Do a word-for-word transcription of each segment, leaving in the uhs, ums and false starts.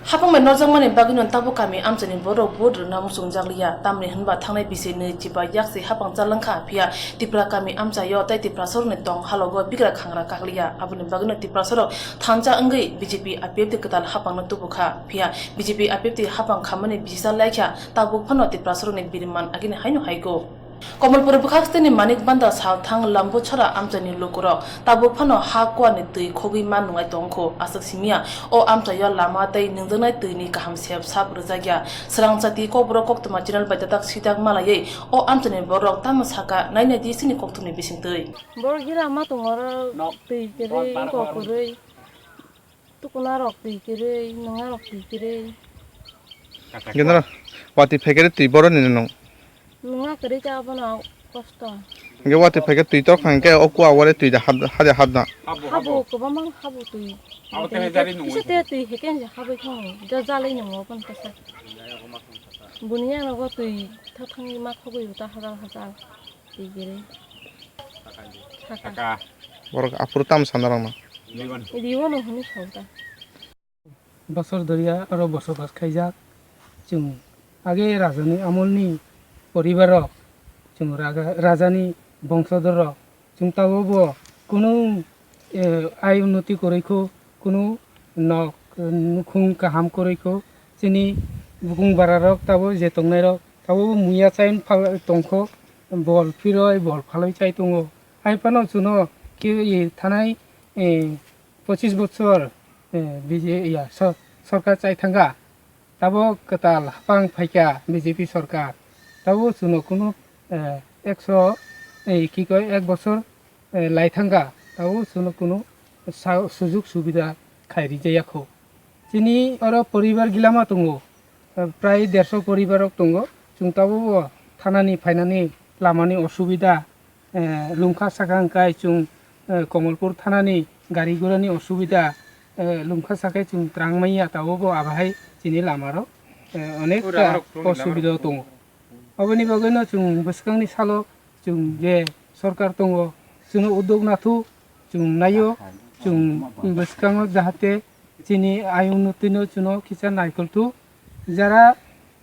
Hapang bai norjakmani bagwino tabuk kami amchaini borok vote rwna muchungjakliya, tamni hwnba thangnai bisi nwi chiba yaksi hapang chalwngkha, phiya Tipra kami amchaio tei Tiprasarokni tong halogo bigra khangra kakliya. Aboni bagwino Tiprasarok thansa wngwi B J P I P F T kwtal hapangno tubukha, phiya B J P I P F T hapang khamani bisisa laikha, tabuk phano Tiprasarokni biriman agini haino haigo. Komolpur bwkhak steni Manik Banda salthang Lambuchara amchaini lukurok tabuk phano ha kuarni twi khogwi ma nwnglai tongkho. Aswk simiya o amchaio lama tei nwngjaknai twini kaham sep sap rwjakya. Swrangchati Kokborok koktwma channel bai tatak sitak malaiwi o amchaini borok tamo saka, nainai di chini kokthumni bisingtwi. Borok gira ma tongo oro twi kwrwi, wngkok kwrwi. Tukuna rok twi kwrwi, nwnga rok twi kwrwi. Hingke noro watwi phaikhe twi boroni nung. Nwnga kwrwi ta abono kosto. Hingke watwi phaikhe twi tok phang khe o kua wale twi da hab, hade habna. Habo kwbangma habo twi. Abo tei jari nung. Kisa te twi heke nje habwi thango. Ja jalai nung obo kasa. Buni yang nogo twi tha thangwi ma khogwi ta hajal hajal. Twi kwrwi. Saka. Saka. Borok aphuru tamo sana rokno. Liwan. Liwano hwnwi sao ta. Bosor doriya oro bosobas khaijak. Chwng age rajani amolni poribar rok, chwng raga-, rajani bongsodor rok, chwng tabuk bo kunu, eh, ai unnoti kwrwi kho, kunu nok, nukhung kaham kwrwi kho. Chini bukung bara rok tabuk je tongnai rok tabuk bo muya chain phal tongkho, bol phiroi bol phaloi chai tongo. Hai phano chwngno ke-, ye thanai, eh, pochis bochor, eh, B J, ya, sor-, sorkar chai thangkha. Tabuk kwtal hapang phaikha B J P sorkar. Tabuk chwngno kunu, eh, ekso, eh, ki koi ek bochor, eh, lai thangkha. Tabuk chwngno kunu sa-, sujuk subida khai rijaya kho. Chini oro poribar gilama tongo, eh, prai derso poribar rok tongo. Chwng tabuk bo thanani phainani lamani osubida, eh, lungkha saka hwnkhe chwng, eh, Komolpur thanani gari gurani osubida, eh, lungkha sakhe chwng twrang manya, tabuk bo abahai chini lamarok, eh, onek ta osubida tongo. Aboni bagwino chwng bwskangni salo chwng je sorkar tongo, chwngno uduk nathuk chwng naio, chwng bwskango jahate chini ayung nutwino chwngno kisa naikolthuk. Jara,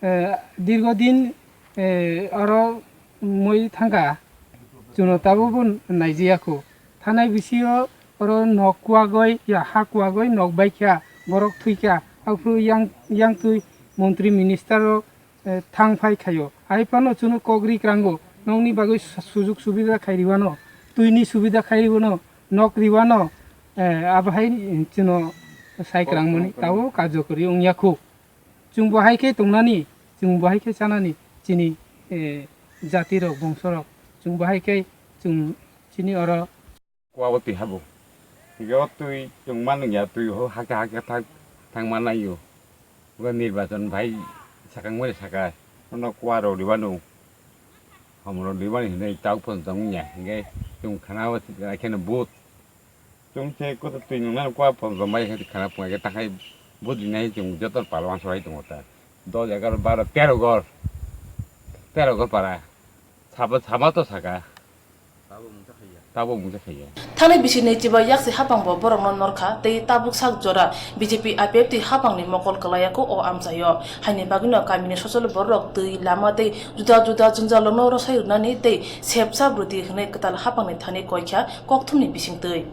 eh, dirgo din, eh, oro mui thangkha, chwngno tabukbo naijiyakho. Thanai bisio oro nok kuagoi, ya, ha kuagoi nok baikha, borok thwikha, aphuru yang, yang twi montri minister rok eh, thang phai khaio. Hai phano chwngno kok ri kwrango, nokni bagwi su-, sujuk subida khai riwano, twini subida khai riwano, nok riwano, eh, abo hai chwngno sai kwrangmani tabo karjokori wngya kho. Chwng bo hai khe tongnani, chwng bo hai khe chanani, chini, eh, jati rok, bongso rok, chwng bo hai khe chwng chini oro Kua bo twi habo. Hinkhe o twi chwng ma nungya, twi ho hakhe hakhe thang, thang ma naio. Bo nirbachon bai sakang mani saka. Ono kua rw riwano. Hom rw riwani hinwi tau phone tong ya. Hinkhe chwng khana o kheno vote. Chwng se koto twi nungnano kua phone tong bai khe khana phunga khe takhai vote rinai chwng joto pal uansuk hai tongo ta. Dos, egaroh, baro, tero gor. Tero gor para. Sabo, sama to saka. Tabo mungsa khaiya. Thani bisi nwi chiba yaksi hapang bo borokno norkha tei tabuk sak jora B J P I P F T hapangni mokol kwlaiya kho o amchaio. Haini bagwino kamini sosol bororok twi, lama tei juda juda jwngjal rokno rwsai rwnani tei sep sap rwdi hwnwi kwtal hapangni thani koikha kokthumni bisingtwi.